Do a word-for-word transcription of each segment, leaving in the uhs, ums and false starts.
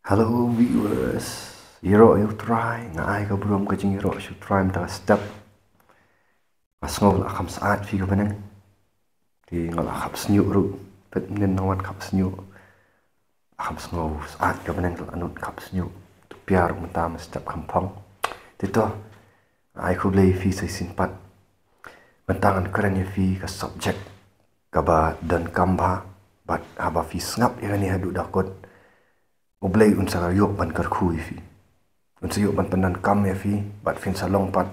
Hello viewers, ïaroh ïa U Trai, nga ai ka burom ka jingïaroh sha U Trai mynta ka step. Nga sngew la kham syaid phi ka bneng. Te nga la khap shñiuh ruh, peit mynnin nang wan khap shñiuh. Kham sngew syaid ka bneng, la nud khap shñiuh. Tu pia ruh mynta mynstep kham phong. Te to, nga ai khublei ïa phi sa shisien pat. Mynta ngan kren ïa phi ka subject kaba donkam bha, bad haba phi sngap ïa kane haduh da kut, U Blei un sa ïoh ban kyrkhu ïa phi. Un sa ïoh ban pyndonkam ïa phi, bad phin sa long pat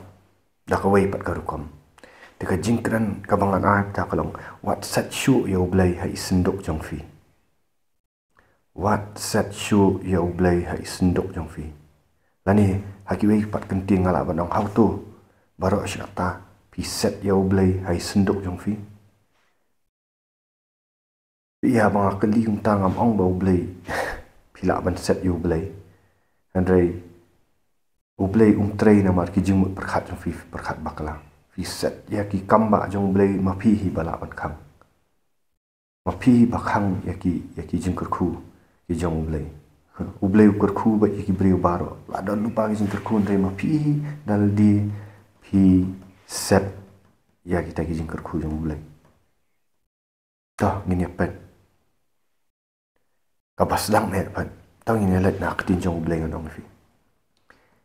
da kawei pat ka rukom. Te ka jingkren kaba ngan ai pat ka long, wat set shuh ïa U Blei ha i synduk jong phi. Wat set shuh ïa U Blei ha i synduk jong phi. Lane ha kiwei pat kyntien nga lah ban ong, hato baroh shi katta phi set ïa U Blei ha i synduk jong phi? Ïa ba nga kylli kumta ngam ong ba U Blei phi lah ban set ïa U Blei. Hynrei U Blei um trei namar ki jingmut pyrkhat jong phi, pyrkhat bakla. Phi set ïa ki kam ba jong U Blei, ma phi hi ba lah ban khang. Ma phi hi ba khang ïa ki, ïa ki jingkyrkhu ki jong U Blei. U Blei u kyrkhu bad ïa ki briew baroh. La don lypa ki jingkyrkhu, hynrei ma phi hi da lade phi set ïa kita ki jingkyrkhu jong U Blei. To ngin ïa peit. Kaba sdang eh pat. To ngin ïa leit na ka ktien jong U Blei, ngan ong ïa phi.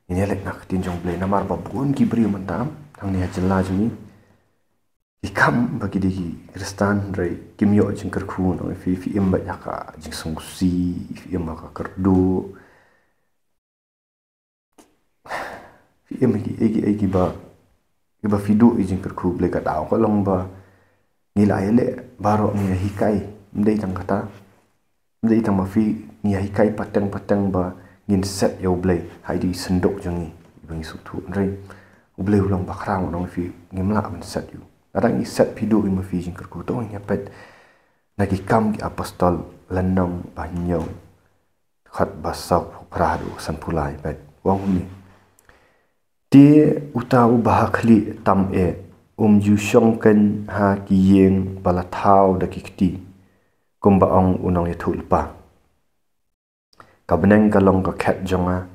Ngin ïa leit na ka ktien jong U Blei, namar ba bun ki briew mynta hangne ha jylla jong ngi, ki kam ba ki dei ki Khristan hynrei kim ïoh jingkyrkhu, ngan ong ïa phi. Phi im bad ïa ka jingsngewsih, phi im ha ka kyrduh. Phi im ïa ki, ïa ki, ïa ki ba, ïa ki ba phi duh ïa jingkyrkhu U Blei. Ka daw ka long ba ngi la ïaleh baroh, ngi ïa hikai. Ym dei tang kata. Ym dei tang ma phi, ngi ïa hikai pateng pateng ba ngin set ïa U Blei ha i synduk jong ngi, ba ngi sngewthuh. Hynrei U Blei u long ba khraw, ngan ong ïa phi, ngim lah ban set ïa u. Lada ngi set, phi duh ïa ma phi jingkyrkhu. To ngin ïa peit na Ki Kam ki Apostol, lynnong ba hynñiew, dkhot ba sawphew phra haduh sanphew lai. Peit, u ong kumne: Te uta uba ha khlieh tam eh, um ju shong keiñ ha ki ïing ba la thaw da ki kti, kumba ong u nongïathuhlypa. Ka bneng ka long ka khet jong nga,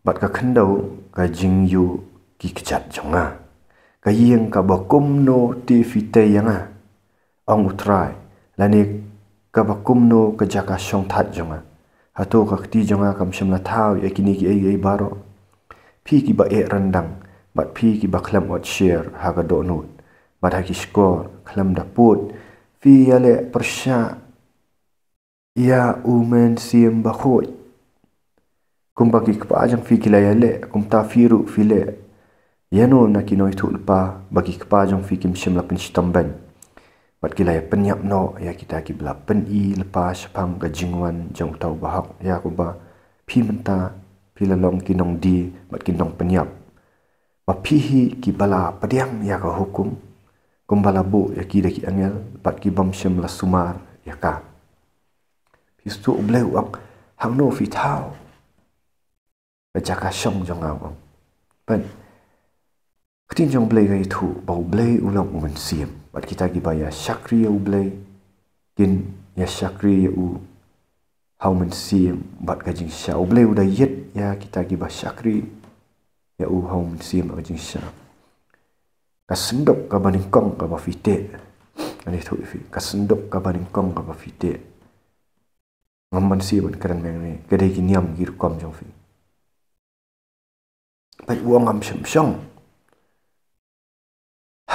bad ka khyndew ka jingïoh ki kjat jong nga. Ka ïing kaba kumno te phi tei ïa nga, ong U Trai, lane kaba kumno ka jaka shongthait jong nga? Hato ka kti jong nga kam shym la thaw ïa kine kiei kiei baroh? Phi kiba eh ryndang, bad phi kiba khlem ot sher ha ka dohnud, bad ha ki shkor khlem da pud, phi ïaleh pyrshah ïa U Mynsiem Bakhuid. Kumba ki kpa jong phi ki la ïaleh, kumta phi ruh phi leh. Ïano na ki nongïathuhlypa ba ki kpa jong phi kim shym la pynshitom beiñ, bad ki la ïa pynïap noh ïa kita kiba la pyni lypa shaphang ka jingwan jong uta u bahok, ïa kaba phi mynta phi la long ki nongdie bad ki nongpynïap. Ma phi hi kiba la pdiang ïa ka hukum, kumba la buh ïa ki da ki angel, bad ki bym shym la sumar ïa ka. Phi sngewthuh, U Blei u ong, hangno phi thaw ka jaka shong jong nga, u ong. Peit, ka ktien jong U Blei ka ïathuh ba U Blei u long U Mynsiem, bad kita kiba ïa shakri ïa U Blei kin ïa shakri ïa u ha u mynsiem bad ka jingshisha. U Blei u da ïeit ïa kita kiba shakri ïa u ha u mynsiem bad ka jingshisha. Ka synduk kaba nyngkong kaba phi teh, ngan ïathuh ïa phi, ka synduk kaba nyngkong kaba phi teh, ngam banse ban kren mynne, ka dei ki niam ki rukom jong phi. Peit, u ong, ngam shym shong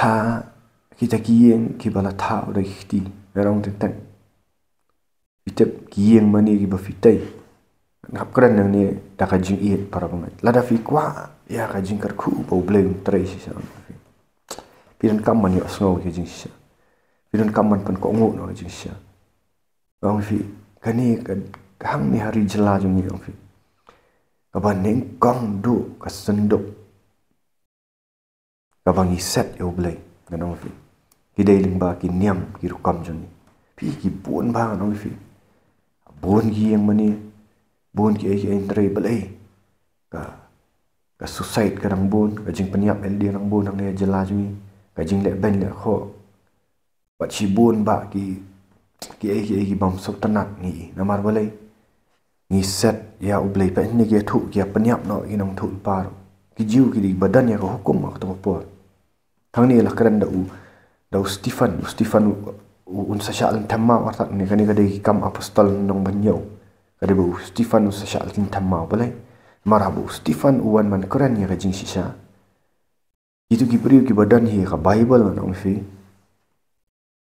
ha kita ki ïing kiba la thaw da ki kti. Ngan ong teng teng, phi tip ki ïing mane kiba phi tei? Nga hap kren nangne da ka jingïeit, para bangeit. Lada phi kwah ïa ka jingkyrkhu ba U Blei un trei shisha, phi donkam ban ïohsngew ïa ka jingshisha. Phi donkam ban pynkohnguh noh ïa ka jingshisha. Ong phi, kane ka, hangne ha ri jylla jong ngi, ong phi, kaba nyngkong duh ka synduk kaba ngi set ïa U Blei, ngan ong phi, ki dei lyngba ki niam ki rukom jong ngi. Phi, ki bun bha, ngan ong phi, bun ki ïing mane, bun kiei kiei, hynrei balei ka, ka suicide ka dang bun, ka jingpynïap ïalade ka dang bun hangne ha jylla jong ngi, ka jingleh beiñ leh khoh. Bad shibun bah ki, kiei kiei ki bym sngewtynnat ngi. Namar balei? Ngi set ïa U Blei, peit hangne ki ïathuh, ki ïa pynïap noh ki nongïathuhlypa ruh. Ki Jiw ki dei ba don ïa ka hukum ha kato ka por. Hangne la kren da u, da u Stephen, u Stephen u, u, un sa shah lynthem maw, artat ne, kane ka dei Ki Kam Apostol lynnong ba hynñiew. Ka dei ba u Stephen un sa shah lynthem maw, balei? Namar haba u Stephen u wan ban kren ïa ka jingshisha, kito ki briew kiba don hi ïa ka Baibl, ngan ong ïa phi,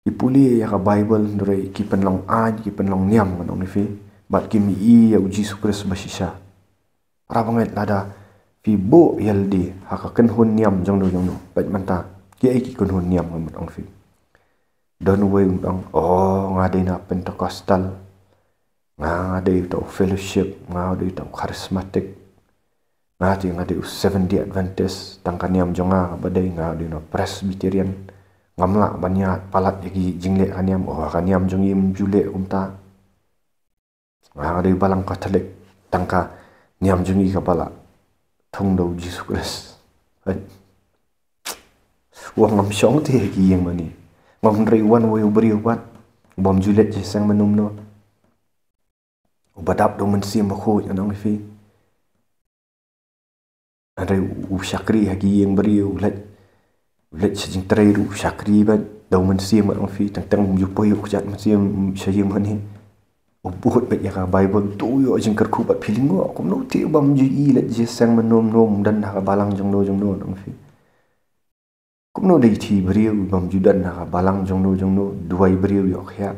ki pule ïa ka Baibl, hynrei ki pynlong aiñ, ki pynlong niam, ngan ong ïa phi, bad kim ïohi ïa U Jisu Khrist ba shisha. Para bangeit, lada phi buh ïa lade ha ka kynhun niam jongno jongno, peit mynta kiei ki kynhun niam, ngan ong ïa phi. Don uwei un ong, oh, nga dei na Pentecostal, nga dei uta u Fellowship, nga dei uta u Charismatic, nga te nga dei u Seventh Day Adventist, tang ka niam jong nga ba dei, nga dei na Presbyterian. Ngam lah ban ïaid palat ïa ki jingleh ka niam, oh, ka niam jong ngi ym ju leh kumta. Nga, nga dei Balang Katholik, tang ka niam jong ngi kaba la thung da U Jisu Khrist. Hynrei, wa, ngam shong te ha ki ïing mane. Ngam, hynrei wan uwei u briew pat, u bym ju leit jingïaseng mynno mynno, uba dap da U Mynsiem Bakhuid, ngan ong ïa phi. Hynrei u shakri ha ki ïing briew, u leit, u leit sha jingtrei ruh u shakri beit da U Mynsiem, ngan ong ïa phi, teng teng um ju poi u kjat mynsiem sha ïing mane. U bud beit ïa ka Baibl, to ïoh jingkyrkhu bad phi lyngngoh, kumno te u bym ju ïoh leit jingïaseng mynno mynno, um don ha ka balang jongno jongno, ngan ong ïa phi. Kumno dei te briew u bym ju don ha ka balang jongno jongno, duwai briew ïoh khiah,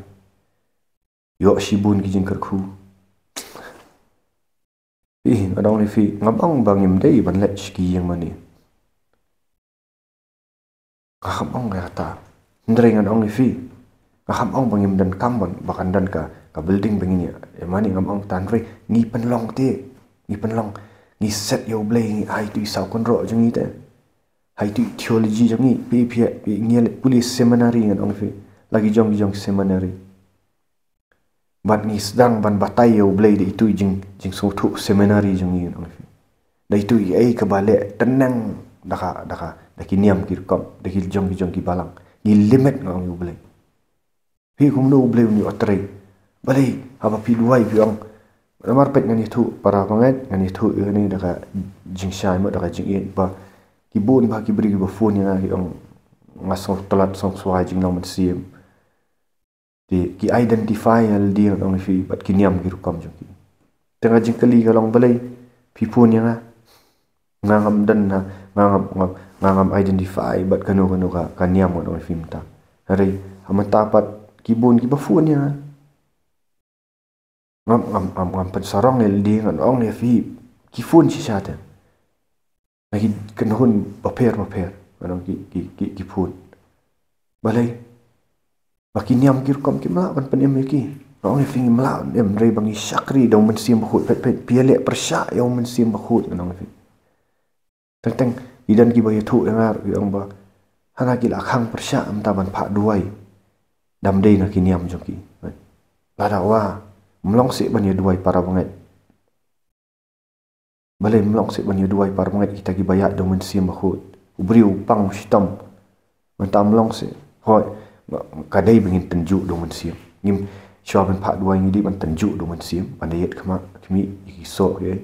ïoh shibun ki jingkyrkhu. Ih, ngan ong ïa phi, ngam ong ba ngim dei ban leit sha ki ïing mane. Nga kham ong ïa kata. Hynrei ngan ong ïa phi, nga kham ong ba ngim donkam ban, ba kan don ka, ka building ba ngin ïa, ïa mane, ngam ong ta, hynrei ngi pynlong te, ngi pynlong, ngi set ïa U Blei, ngi ai tu i saw kynroh jong ngi te, ai tu i theology jong ngi, phi, phi, phi, ngi leit pule seminary, ngan ong ïa phi, la ki jong ki jong seminary. Bad ngi sdang ban batai ïa U Blei da itu i jing, jingsngewthuh seminary jong ngi, ngan ong ïa phi. Da itu i, ei, kaba leh tneng da ka, da ka, da ki niam ki rukom, da ki jong ki jong ki balang. Ngi limit, ngan ong ïa U Blei. Phi, kumno U Blei un ïoh trei? Balei haba phi duwai phi ong, namar peit ngan ïathuh para bangeit, ngan ïathuh ïa kane da ka jingshai mo da ka jingïeit ba ki bun ba ki briew kiba phone ïa nga ki ong nga sngew tlot, sngew swai jinglong mynsiem. Te ki identify ïa lade, ngan ong ïa phi, bad ki niam ki rukom jong ki. Te nga jingkylli ka long balei phi phone ïa nga. Nga ngam don na, nga ngam, ngam, nga ngam identify bad kano kano ka, ka niam, ngan ong ïa phi mynta. Hynrei ha mynta pat ki bun kiba phone ïa nga. Ngam, ngam, ngam, ngam pynsarong ïa lade, ngan ong ïa phi, ki phone shisha te. Na ki kynhun bapher bapher, ngan ong, ki, ki, ki, ki phone. Balei? Ba ki niam ki rukom kim lah ban pynim ïa ki. Ngan ong ïa phi, ngim lah ban im, hynrei ba ngi shakri da U Mynsiem Bakhuid, peit, peit, phi ïaleh pyrshah ïa U Mynsiem Bakhuid, ngan ong ïa phi. Teng teng ki don kiba ïathuh ïa nga ruh, ki ong ba hana ki la khang pyrshah mynta ban phah duwai, dam dei na ki niam jong ki. Lada wa, ym long seh ban ïa duwai para bangeit. Balei ym long seh ban ïa duwai para bangeit, kita kiba ïaid da U Mynsiem Bakhuid? U briew u pang u shitom. Mynta ym long seh. Hooid, ka dei ba ngin tynjuh da U Mynsiem. Ngim, shuwa ban phah duwai ngi dei ban tynjuh da U Mynsiem, ban da ïaid khmat khmih ïa ki soh ki ei.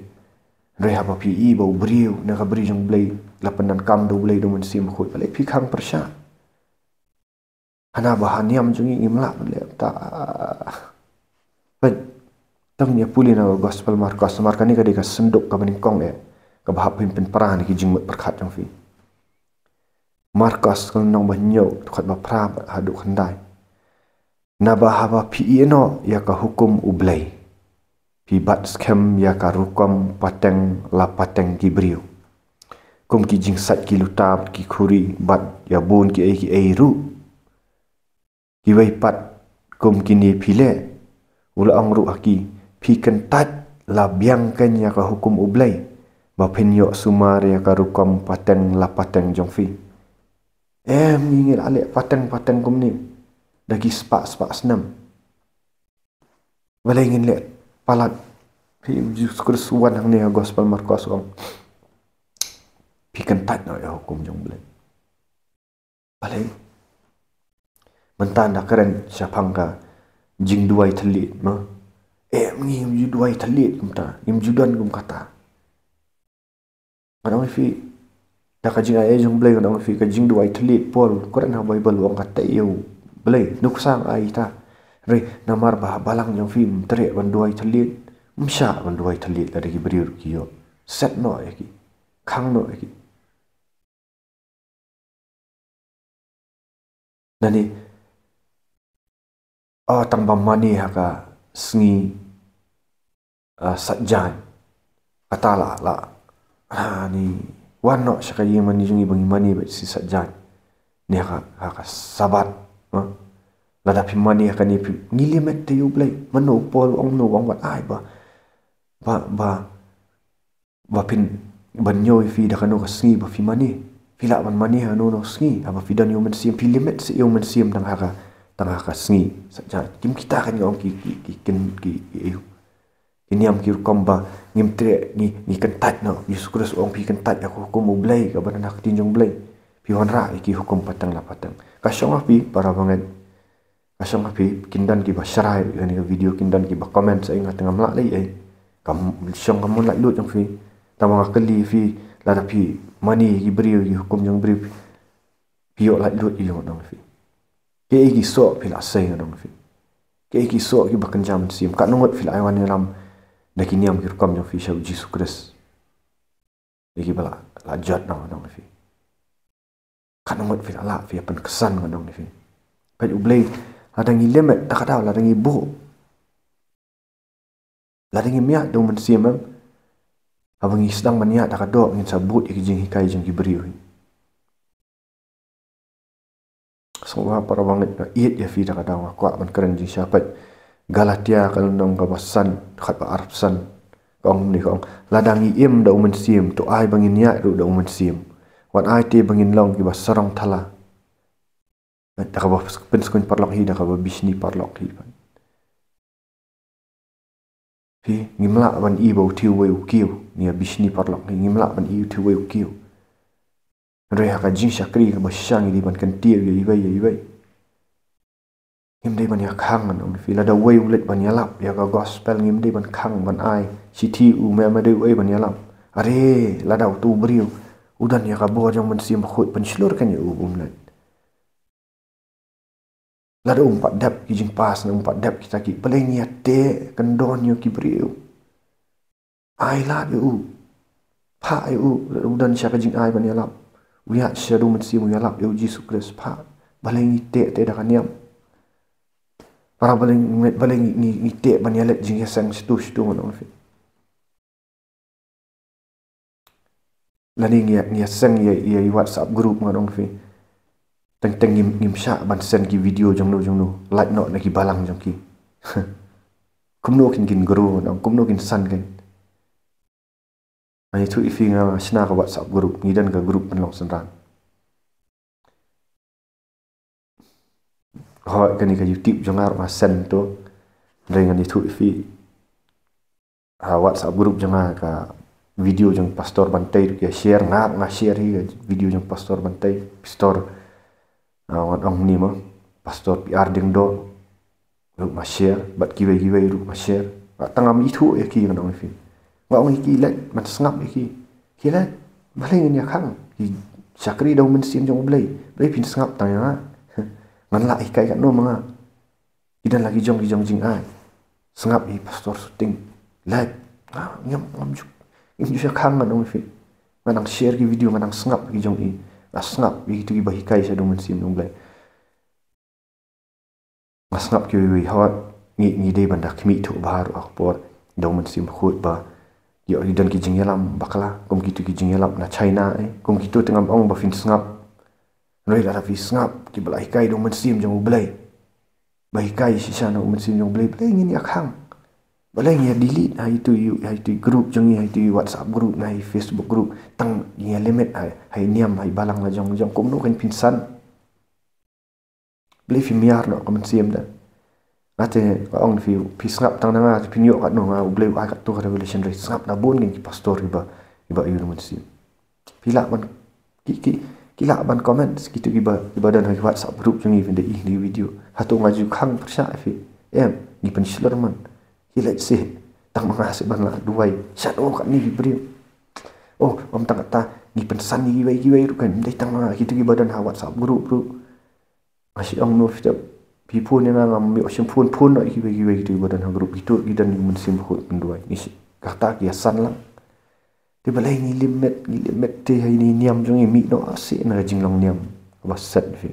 Hynrei haba phi i ba u briew, na ka bri jong U Blei, la pyndonkam da U Blei da U Mynsiem Bakhuid, balei phi khang pyrshah? Hana ba ha niam jong ngi ngim lah ban leh ta. Peit, to ngin ïa pule na ka Gospel Markos, namar kane ka dei ka synduk kaba nyngkong eh, kaba hap phin pynpra na ki jingmut pyrkhat jong phi. Markos ka lynnong ba hynñiew, dkhot ba phra haduh khyndai. Naba haba phi ïehnoh ïa ka hukum U Blei, phi bat skhem ïa ka rukom pateng la pateng ki briew, kum ki jingsait ki luta bad ki khuri bad ïa bun kiei kiei ruh. Kiwei pat kum kine phi leh, u la ong ruh ha ki, phi kyntait la biang keiñ ïa ka hukum U Blei, ba phin ïoh sumar ïa ka rukom pateng la pateng jong phi. Em, ngi, ngi la leh pateng pateng kumne da ki spah spah snem. Balei ngin leh palat? Phi, Jisu Khrist u wan hangne ha Gospel Markos u ong, phi kyntait noh ïa hukum jong U Blei. Balei? Mynta ynda kren shaphang ka jingduwai thylliej mo, Em, ngim ju duwai thylliej kumta, ngim ju don kum kata. Nga ong ïa phi, da ka jingai ei jong U Blei nga ong ïa phi, ka jingduwai thylliej Paul, kren ha Baibl u ong kata ïa U Blei, nuksa ai ta. Hynrei namar ba ha balang jong phi ym treh ban duwai thylliej, ym shah ban duwai thylliej lada ki briew ki ïoh. Set noh ïa ki. Khang noh ïa ki. Nangne, oh, tang ba mane ha ka sngi, ah, Saitjaiñ. Kata la, la, ah, ni, wan noh sha ka ïing mane jong ngi ba ngin mane bad shi Saitjaiñ. Ni ha ka, ha ka Sabbath, ah. Lada phi mane ha kane phi, ngi limit te ïa U Blei. Mano u Paul u ong, mano u ong wat ai ba, ba, ba, ba phin, ban ñiew ïa phi da kano ka sngi ba phi mane. Phi lah ban mane ha kano kano sngi, haba phi don ïa U Mynsiem, phi limit sa ïa U Mynsiem tang ha ka, tang ha ka sngi Saitjaiñ. Kim kita kan ong ki, ki, ki, kin, ki, ki, ki, ki niam ki rukom ba ngim treh, ngi, ngi kyntait noh. Jisu Khrist u ong phi kyntait ïa ka hukum U Blei kaba don ha ka ktien jong U Blei. Phi wanrah ïa ki hukum pateng la pateng. Ka shong ha phi para bangeit. Ka shong ha phi, kin don kiba share ïa kane ka video, kin don kiba comment sa ïa nga te ngam lah leh ei. Ka shong ka mon laitluid jong phi. Tang ba nga kylli phi, lada phi mane ki briew, ki hukum jong briew, phi ïoh laitluid ïa u, nga ong ïa phi. Kiei ki soh phi la sei, nga ong ïa phi. Kiei ki soh kiba kynja mynsiem, katno ngut phi la ai wan ïalam da ki niam ki rukom jong phi sha U Jisu Khrist. Ïa kiba la, la jot, nga ong ïa phi. Katno ngut phi la lah, phi ïa pynksan, nga ong ïa phi. Peit U Blei, lada ngi limit, da ka daw, lada ngi buh, lada ngim ïaid da U Mynsiem, em, haba ngi sdang ban ïaid da ka doh, ngin sa bud ïa ki jinghikai jong ki briew hi. Sngewbha para bangeit, nga ïeit ïa phi da ka daw, nga kwah ban kren jingshisha. Peit Galatia ka lynnong kaba san, khat ba arphew san. Ka ong kumne, ka ong, lada ngi im da U Mynsiem, to ai ba ngin ïaid ruh da U Mynsiem. Wat ai te ba ngin long kiba sarong thala. Da kaba pynskhem paralok hi, da kaba bishni paralok hi. Phi, ngim lah ban ïohi ba uto uwei u kiew, ngi ïa bishni paralok hi, ngim lah ban ïohi uto uwei u kiew. Hynrei ha ka jingshakri kaba shisha ngi dei ban kyntiew ïa iwei ïa iwei. Ngim dei ban ïa khang, nga ong ïa phi, lada uwei u leit ban ïalap ïa ka gospel, ngim dei ban khang ban ai shithi u me me dei uei ban ïalap. Are, lada uto u briew u don ïa ka bor jong U Mynsiem Bakhuid, pynshlur kane u, um leit. Lada um pat dep ki jingpass, ne um pat dep kita ki, balei ngi ïa teh kyndon ïa ki briew? Ai lad ïa u. Phah ïa u, lada u don sha ka jingai ban ïalap, u ïaid sha U Mynsiem, u ïalap ïa U Jisu Khrist, phah. Balei ngi teh teh da ka niam? Para balei ngi, balei ngi, ngi, ngi teh ban ïaleit jingïaseng shatu shatu, nga ong ïa phi. Lane ngi ïa, ngi ïaseng ïa, ïa i WhatsApp group, nga ong ïa phi. Teng teng ngim, ngim shah ban send ki video jongno jongno, lait noh na ki balang jong ki. Kumno kin, kin grow, nga ong, kumno kin san kein. Nga ïathuh ïa phi, nga shna ka WhatsApp group, ngi don ka group pynlong synran. Hooid, kane ka YouTube jong nga ruh nga send to. Hynrei ngan ïathuh ïa phi, ha WhatsApp group jong nga ka video jong Pastor Bantei ruh ki ïa share, nga ruh nga share hi ka video jong Pastor Bantei, Pastor, ah, ngan ong ni mo, Pastor P R Diengdoh ruh nga share, bad kiwei kiwei ruh nga share. Nga tang ngam ithuh ïa ki, ngan ong ïa phi. Nga ong ïa ki leit ban sngap ïa ki. Ki leit, balei ngin ïa khang? Ki shakri da U Mynsiem jong U Blei. Balei phin sngap tang ïa nga? Ngan lah hikai katno ma nga? Ki don la ki jong ki jong jingai. Sngap ïa i Pastor Suting. Leit. Nga ngam, ngam ju, ngam ju ïa khang, ngan ong ïa phi. Nga nang share ki video, nga nang sngap ki jong i. Nga sngap ïa kito kiba hikai sha da U Mynsiem jong U Blei. Nga sngap kiwei kiwei, hooid, ngi, ngi dei ban da khmih thuh bha ruh ha ka por da U Mynsiem Bakhuid ba ïoh ri don ki jingïalam bakla, kum kito ki jingïalam na China, eh, kum kito te ngam ong ba phin sngap. Hynrei lada phi sngap kiba la hikai da U Mynsiem jong U Blei, ba hikai shisha na U Mynsiem jong U Blei, balei ngin ïa khang? Balei ngin ïa delete ha itu i, ha itu i group jong ngi, ha itu i WhatsApp group, na i Facebook group, tang ngin ïa limit ha, ha i niam, ha i balang la jong jong, kumno kein phin san? Balei phim ïar noh ka mynsiem da? Nga te nga ong phi, phi sngap tang na nga te phin ïoh katno, nga U Blei u ai katto ka revelation, hynrei sngap na bun kein ki pastor kiba, kiba ïoh na mynsiem. Phi lah ban, ki, ki, ki lah ban comment, kito kiba, kiba don ha ki WhatsApp group jong ngi, phin da ïohi na ki video. Hato nga ju khang pyrshah ïa phi? Em, ngi pynshlur man. Hi leit seh, tang ma nga seh ban lah duwai. Shat, oh, katne ki briew. Oh, ym tang kata, ngi pynsan ïa kiwei kiwei ruh kan, ym dei tang ma nga, kito kiba don ha WhatsApp group ruh. Nga shu ong, no, phi tip, phi phone ïa nga, ngam ïoh shim phone, phone noh ïa kiwei kiwei kito kiba don ha group, kito ki don ïa u Mynsiem Bakhuid pynduwai. Ngi shu, kata ki ïasan lang. Te balei ngi limit, ngi limit te ha ine i niam jong ngi, mih noh seh na ka jinglong niam kaba set phi.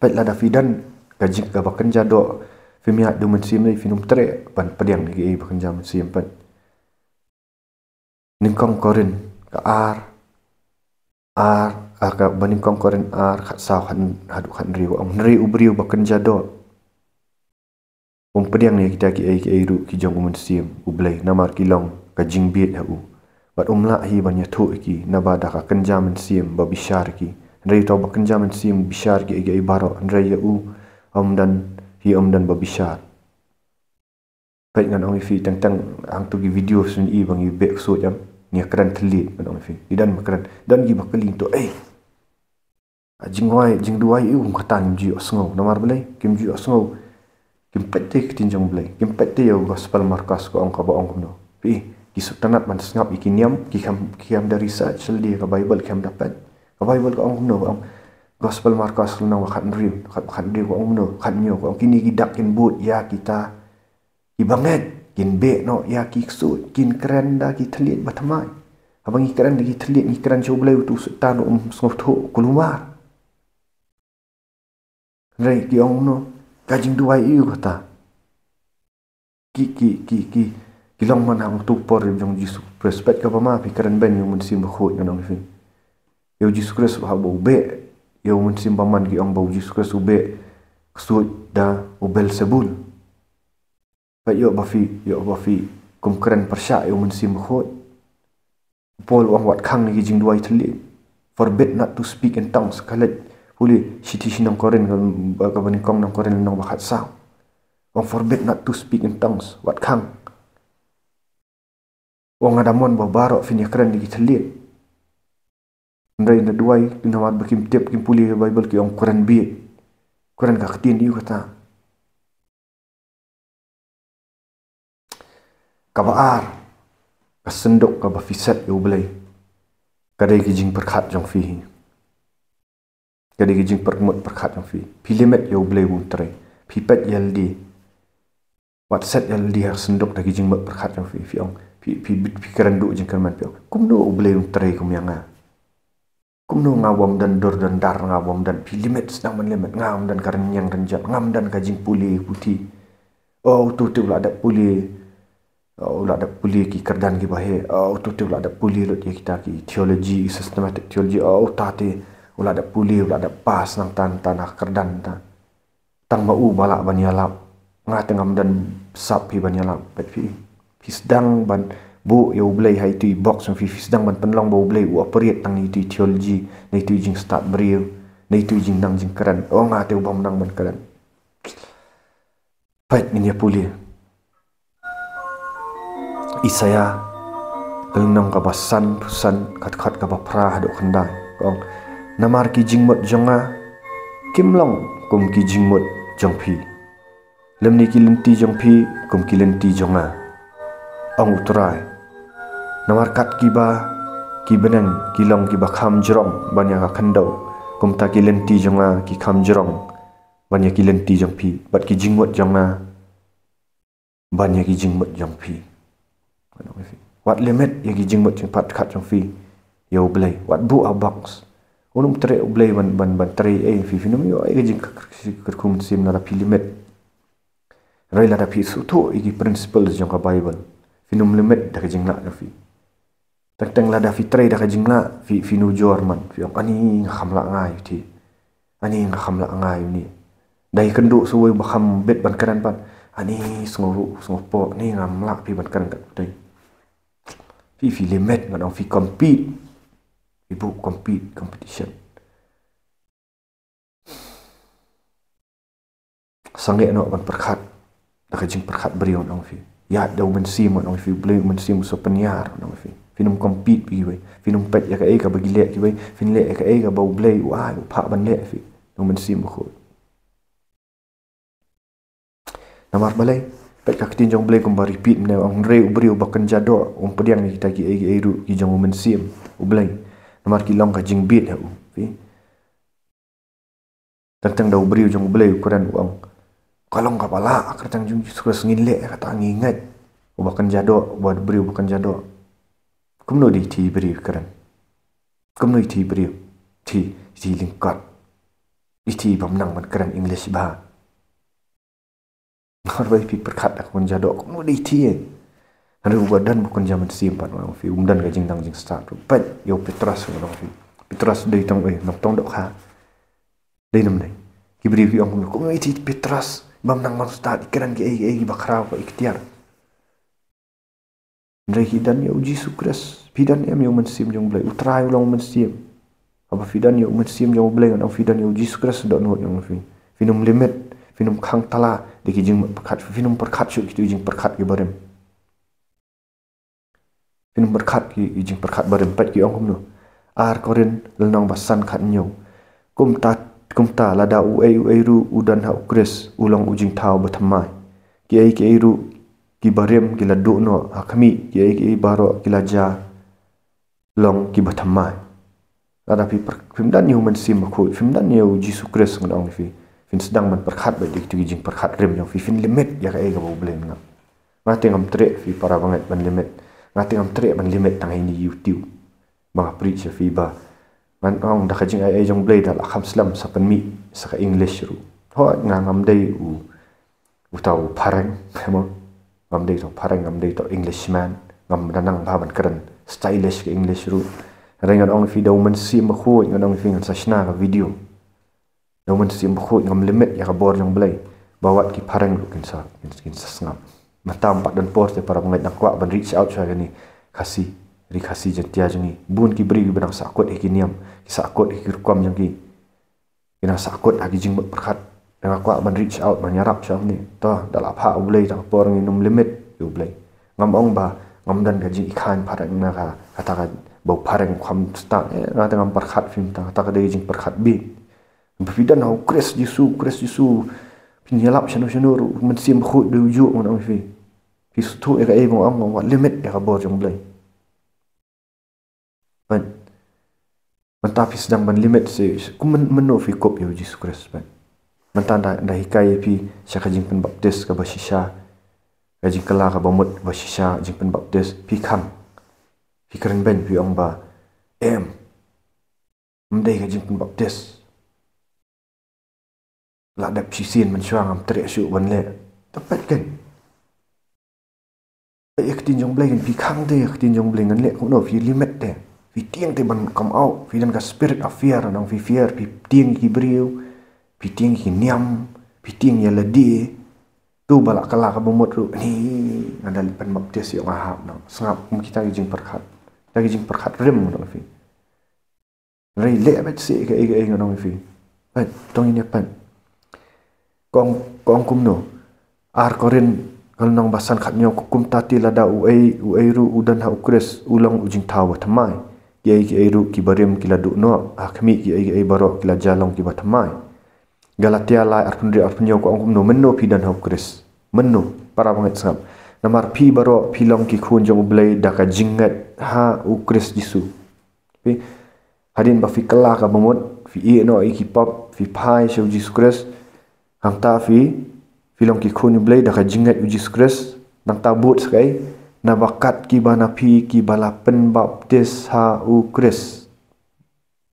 Peit, lada phi don ka jing kaba kynja doh, phim ïaid da u Mynsiem, phin ym treh ban pdiang ïa kiei ba kynja mynsiem, peit. Nyngkong Korinth ka ar, ar, ah, kaba Nyngkong Korinth ar, khatsaw, khat, haduh khathynriew, ong, hynrei u briew ba kynja doh um pdiang ïa kita kiei kiei ruh ki jong u Mynsiem U Blei, namar ki long ka jingbieit ha u. Bad um lah hi ban ïathuh ïa ki, naba da ka kynja mynsiem ba bishar ïa ki. Hynrei uta uba kynja mynsiem u bishar ïa kiei kiei baroh, hynrei ïa u ym don hi, ym don ba bishar. Peit, ngan ong ïa phi, teng teng hangto ki video sien i ba ngi beh ksuid, em, ngi kren thylliej, ngan ong ïa phi. Ngi don ba kren, don kiba kylli to, eh, ka jingduwai, jingduwai ïa u, kum kata ngim ju ïohsngew. Namar balei kim ju ïohsngew? Kim peit te ka ktien jong U Blei, kim peit te ïa u Gospel Markos ka ong, kaba ong kumno. Phi, ki sngewtynnat ban sngap ïa ki niam, ki kham, ki kham da research lade, ka Baibl ki kham da peit. Ka Baibl ka ong kumno, ka ong, Gospel Markos lynnong ba khathynriew, khat, khathynriew ka ong kumno, khathynñiew ka ong, kine ki dak kin bud ïa kita kiba ngeit, kin beh noh ïa ki ksuid, kin kren da ki thylliej ba thymmai. Haba ngi kren da ki thylliej, ngi kren sha U Blei, uto u Soitan um sngewthuh kulmar. Hynrei ki ong kumno, ka jingduwai ïa u kata. Ki, ki, ki, ki, ki long man hangto por jong u Jisu Khrist. Peit kaba ma phi kren beiñ ïa u Mynsiem Bakhuid, ngan ong ïa phi. Ïa u Jisu Khrist haba u beh ïa u mynsiem bymman, ki ong ba u Jisu Khrist u beh ksuid da u Beelzebul. Peit, ïoh ba phi, ïoh ba phi kum kren pyrshah ïa u Mynsiem Bakhuid. U Paul u ong wat khang na ki jingduwai thylliej. Forbid not to speak in tongues. Ka leit pule shithi sha ki nong Korinth, ka, kaba nyngkong nong Korinth lynnong ba khatsaw. U ong forbid not to speak in tongues. Wat khang. U ong, nga da mon ba baroh phin ïa kren da ki thylliej. Hynrei ynda duwai, namar ba kim tip, kim pule ka Baibl, ki ong kren bieit. Kren ka ktien ïa u kata. Kaba ar, ka synduk kaba phi set ïa U Blei, ka dei ka jingpyrkhat jong phi. Ka dei ka jingpyrkhat, pyrkhat jong phi. Phi limit ïa U Blei ba un trei. Phi peit ïa lade. Wat set ïa lade ha synduk da ka jingmut pyrkhat jong phi. Phi ong, phi, phi, phi kren duh jingkyrmen, phi ong, kumno U Blei un trei kum ïa nga? Kumno nga bym don dur don dar, nga bym don, phi limit, sdang ban limit, nga bym don ka rynïeng rynjot, ngam don ka jingpule puthi. Oh, uto te u la dep pule, oh, u la dep pule ki kyrdan kiba heh. Oh, uto te u la dep pule lut ïa kita ki theology, systematic theology. Oh, uta te u la dep pule, u la dep pass nangta, nangta na kyrdan ta. Tang ma u ba lah ban ïalap. Nga te ngam don sap phi ban ïalap. Peit phi. Phi sdang ban buh ïa U Blei ha itu i box jong phi, phi sdang ban pynlong ba U Blei u operate tang na itu i theology, na itu i jingstad briew, na itu i jingnang jingkren. Oh, nga te u bym nang ban kren. Peit, ngin ïa pule Isaïah ka lynnong kaba sanphew san, ka dkhot kaba phra haduh khyndai. Ka ong, namar ki jingmut jong nga kim long kum ki jingmut jong phi, lymne ki lynti jong phi kum ki lynti jong nga, ong U Trai. Namar kat kiba ki bneng ki long kiba kham jrong ban ïa ka khyndew, kumta ki lynti jong nga ki kham jrong ban ïa ki lynti jong phi, bad ki jingmut jong nga ban ïa ki jingmut jong phi. Wat limit ïa ki jingmut jingpyrkhat jong phi ïa U Blei. Wat buh ha box. Un ym treh U Blei ban, ban, ban trei ei phi, phin ym ïoh ei ka jingkyrkhu mynsiem lada phi limit. Hynrei lada phi sngewthuh ïa ki principles jong ka Baibl, phin ym limit da ka jinglah jong phi. Teng teng lada phi trei da ka jinglah, phi, phi nujor man, phi ong, ani nga kham lah nga ïa uti. Ani nga kham lah nga ïa uni. Da ïakynduh sa uwei uba kham bit ban kren pat, ani sngew ruh, sngew poh, ani ngam lah phi ban kren kat utei. Phi, phi limit, ngan ong phi compete. Phi buh compete, competition. Sangeh noh ban pyrkhat da ka jingpyrkhat briew, ngan ong phi. Ïaid da U Mynsiem, ngan ong phi, U Blei U Mynsiem u sa pynïar, ngan ong phi. Phin ym compete bad kiwei. Phin ym peit ïa kaei kaba ki leh kiwei. Phin leh ïa kaei kaba U Blei u ai, u phah ban leh, phi. Da U Mynsiem Bakhuid. Namar balei? Peit ka ktien jong U Blei kumba repeat mynne, ong, hynrei u briew ba kynja doh um pdiang ïa kita kiei kiei ruh ki jong U Mynsiem U Blei, namar ki long ka jingbieit ha u. Phi? Teng teng da u briew jong U Blei u kren, u ong, ka long kaba lah, ka kyrteng jong U Jisu Khrist, ngin leh ïa kata, ngi ngeit. Uba kynja doh, uba briew ba kynja doh. Kumno da iti i briew i kren? Kumno iti i briew? Iti, iti i lyngkot. Iti i bym nang ban kren English bha. Haba phi pyrkhat da ka kynja doh, kumno da iti, eh? Hynrei uba don ba kynja mynsiem pat, ngan ong ïa phi, um don ka jingdang jingstad ruh. Peit ïa u Petros, ngan ong ïa phi. Petros dei tang, eh, nang tang dohkha. Dei namar ki briew ki ong kumno, kumno iti i Petros, bym nang ban stad, i kren kiei kiei kiba khraw, ka iktiar. Hynrei ki don ïa U Jisu Khrist. Phi don em ïa U Mynsiem jong U Blei? U Trai u long U Mynsiem. Haba phi don ïa U Mynsiem jong U Blei, ngan ong phi don ïa U Jisu Khrist, dohnud, ngan ong ïa phi, phin ym limit, phin ym khang tala da ki jingpyrkhat, phin ym pyrkhat shuh kito ki jingpyrkhat kiba rim. Phin ym pyrkhat ki, ki jingpyrkhat ba rim. Peit ki ong kumno. Ar Korinth lynnong ba san, khathynñiew. Kumta, kumta lada uei uei ruh u don ha U Khrist, u long u jingthaw bathymmai. Kiei kiei ruh kiba rim ki la duh noh, ha khmih, kiei kiei baroh ki la jia long kiba thymmai. Lada phi pyr-, phim don ïa U Mynsiem Bakhuid, phim don ïa U Jisu Khrist, ngan ong ïa phi, phin sdang ban pyrkhat beit da kito ki jingpyrkhat rim jong phi, phin limit ïa kaei kaba U Blei u ngeit. Nga te ngam treh, phi para bangeit, ban limit. Nga te ngam treh ban limit tang ha ine i YouTube ba nga preach ïa phi, ba ngan ong da ka jingaiei jong U Blei da la kham slem sa pynmih sa ka English ruh. Hooid, nga ngam dei u uta u phareng, mo. Ngam dei uta u phareng, ngam dei uta u Englishman, ngam da nang bha ban kren stylish ka English ruh. Hynrei ngan ong ïa phi da U Mynsiem Bakhuid, ngan ong ïa phi, ngan sa shna ka video. Da U Mynsiem Bakhuid ngam limit ïa ka bor jong U Blei, ba wat ki phareng ruh kin sa, kin, kin sa sngap. Mynta ym pat don por te para bangeit, nang kwah ban reach out sha kane Khasi, ri Khasi Jaiñtia jong ngi. Bun ki briew kiba nang sahkut ïa ki niam, ki sahkut ïa ki rukom jong ki. Ki nang sahkut ha ki jingmut pyrkhat. Nga kwah ban reach out, ban ïarap sha une. To, da la phah U Blei, tang por ngin ym limit ïa U Blei. Ngam ong ba ngam don ka jingikhain phareng na ka, kata kaba u phareng u kham stad. Eh, nga te ngam pyrkhat, phim, tang kata ka dei jingpyrkhat bieit. Ba phi don ha U Khrist Jisu, Khrist Jisu, phin ïalap shano shano ruh, U Mynsiem Bakhuid dei u juh, ngan ong ïa phi. Phi sngewthuh ïa kaei ba nga ong, wat limit ïa ka bor jong U Blei. Peit. Mynta phi sdang ban limit seh, kum myn-, mynno phi kup ïa U Jisu Khrist, peit. Mynta nda, nda hikai ïa phi sha ka jingpynbaptis kaba shisha, ka jingkylla kaba mut ba shisha, jingpynbaptis, phi khang. Phi kren beiñ, phi ong ba, em, ym dei ka jingpynbaptis. La dep shisien mynshuwa, ngam treh shuh ban leh. Te peit keiñ. Peit ïa ka ktien jong U Blei keiñ, phi khang te ïa ka ktien jong U Blei, ngan leh kumno, phi limit te. Phi tieng te ban come out, phi don ka spirit of fear, nang phi fear, phi tieng ïa ki briew, phi tieng ïa ki niam, phi tieng ïa lade. To ba la kylla kaba mut ruh, ni, nga da leit pynbaptis ïoh nga hap noh. Sngap, kum kita ki jingpyrkhat. Kita ki jingpyrkhat rim, ngan ong ïa phi. Hynrei leh beit seh kaei kaei, ngan ong ïa phi. Peit, to ngin ïa peit. Ka ong, ka ong kumno. Ar Korinth, ka lynnong ba san, khathynñiew, kumta te lada uei uei ruh u don ha U Khrist, u long u jingthaw bathymmai. Kiei kiei ruh kiba rim ki la duh noh, ha khmih, kiei kiei baroh ki la jia long kiba thymmai. Galatia lai, arphew hynriew, arphew hynñiew, ka ong kumno, mynno phi don ha U Khrist? Mynno? Para bangeit, sngap. Namar phi baroh phi long ki khun jong U Blei da ka jingngeit ha U Khrist Jisu. Phi, hadien ba phi kylla kaba mut, phi ïehnoh ïa ki pop, phi phai sha U Jisu Khrist. Hangta phi, phi long ki khun U Blei da ka jingngeit U Jisu Khrist. Nangta bud sa kaei? Naba kat kiba na phi kiba la pynbaptis ha U Khrist.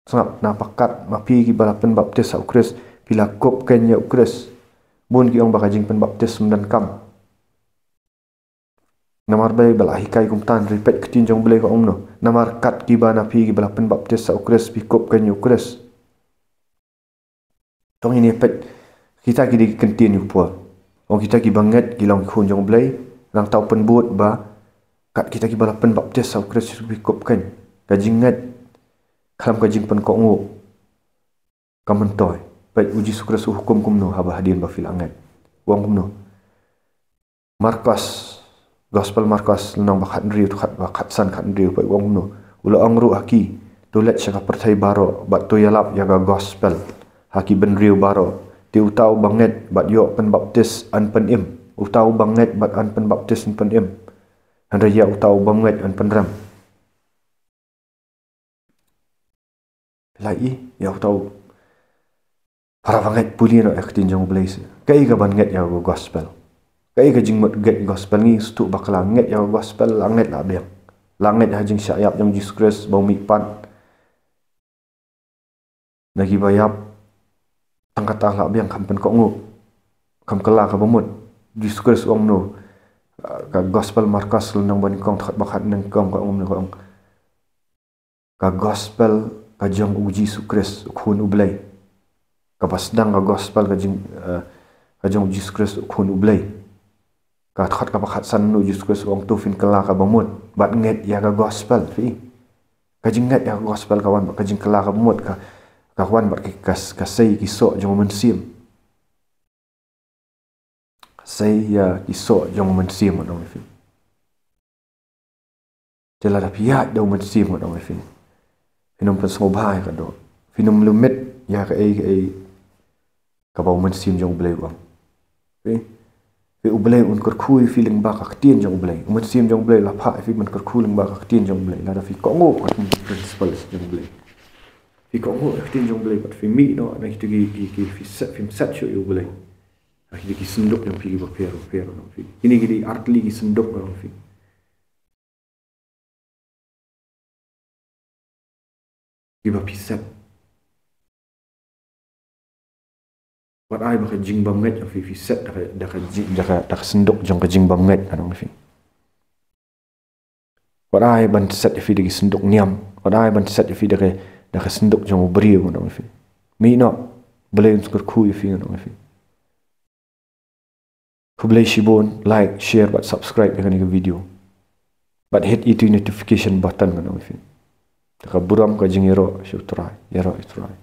Sngap, naba kat ma phi kiba la pynbaptis ha U Khrist, phi la kup keiñ ïa U Khrist. Bun ki ong ba ka jingpynbaptis ym donkam. Namar balei ba la hikai kumta, hynrei peit ka ktien jong U Blei ka ong kumno. Namar kat kiba na phi kiba la pynbaptis ha U Khrist, phi kup keiñ ïa U Khrist. To ngin ïa peit, kita ki dei ki kyntien u Paul. Ong kita kiba ngeit ki long ki khun jong U Blei, nangta u pynbud ba kat kita kiba la pynbaptis ha U Khrist Jisu phi kup keiñ. Ka jingngeit khlem ka jingpynkohnguh ka myntoi. Peit, U Jisu Khrist u hukum kumno haba hadien ba phi la ngeit. U ong kumno? Markos, Gospel Markos, lynnong ba khathynriew, khat, ba khatsan, khathynriew, peit u ong kumno. U la ong ruh ha ki, to leit sha ka pyrthei baroh bad to ïalap ïa ka gospel ha ki bynriew baroh. Te uta uba ngeit bad ïoh pynbaptis yn pynim. Uta uba ngeit bad yn pynbaptis yn pynim. Hynrei ïa uta u bym ngeit yn pynrem. Phi la i ïa uta u para ba ngeit, pule noh ïa ka ktien jong U Blei seh. Kaei kaban ngeit ïa ka gospel? Kaei ka jingmut ngeit gospel? Ngi sdang bakla ngeit ïa ka gospel, la ngeit la biang. La ngeit ha jingshah ïap jong Jisu Khrist ba u mihpat na kiba ïap. Tang kata la biang, kham pynkohnguh, kham kylla kaba mut. Jisu Khrist u ong kumno? Ka gospel Markos lynnong banyngkong, dkhot ba khatnyngkong, ka ong kumno, ka ong: Ka gospel ka jong U Jisu Khrist, U Khun U Blei. Kaba sdang ka gospel ka jing, eh, ka jong U Jisu Khrist, U Khun U Blei. Ka dkhot kaba khatsan, U Jisu Khrist u ong, to phin kylla kaba mut bad ngeit ïa ka gospel, phi. Ka jingngeit ïa ka gospel ka wan bad ka jingkylla kaba mut, ka, ka wan bad ka, ka, ka sei ki soh jong U Mynsiem. Ka sei ïa ki soh jong U Mynsiem, ngan ong ïa phi. Te lada phi ïaid da U Mynsiem, ngan ong ïa phi, phin ym pynsngewbha ïa ka doh. Phin ym lymit ïa kaei kaei kaba U Mynsiem jong U Blei u ong. Phi, phi, U Blei un kyrkhu ïa phi lyngba ka ktien jong U Blei. U Mynsiem jong U Blei la phah ïa phi ban kyrkhu lyngba ka ktien jong U Blei. Lada phi kohnguh ka principle jong U Blei, phi kohnguh ka ktien jong U Blei bad phi mih noh na kita ki, ki, ki, phi set, phim set shuh ïa U Blei. Ha kita ki synduk jong phi kiba pher bapher, ngan ong ïa phi. Kine ki dei artylli ki synduk, ngan ong ïa phi, kiba phi set. Wat ai ba ka jingbymngeit jong phi, phi set da ka, da ka jing, da ka, da ka synduk jong ka jingbymngeit, ngan ong ïa phi. Wat ai ban set ïa phi da ki synduk niam. Wat ai ban set ïa phi da ka, da ka synduk jong u briew, ngan ong ïa phi. Mih noh, U Blei un kyrkhu ïa phi, ngan ong ïa phi. Khublei shibun, like, share bad subscribe ïa kane ka video. Bad hit ïa utu i notification button, ngan ong ïa phi. Da ka burom ka jingïaroh sha U Trai, ïaroh ïa U Trai.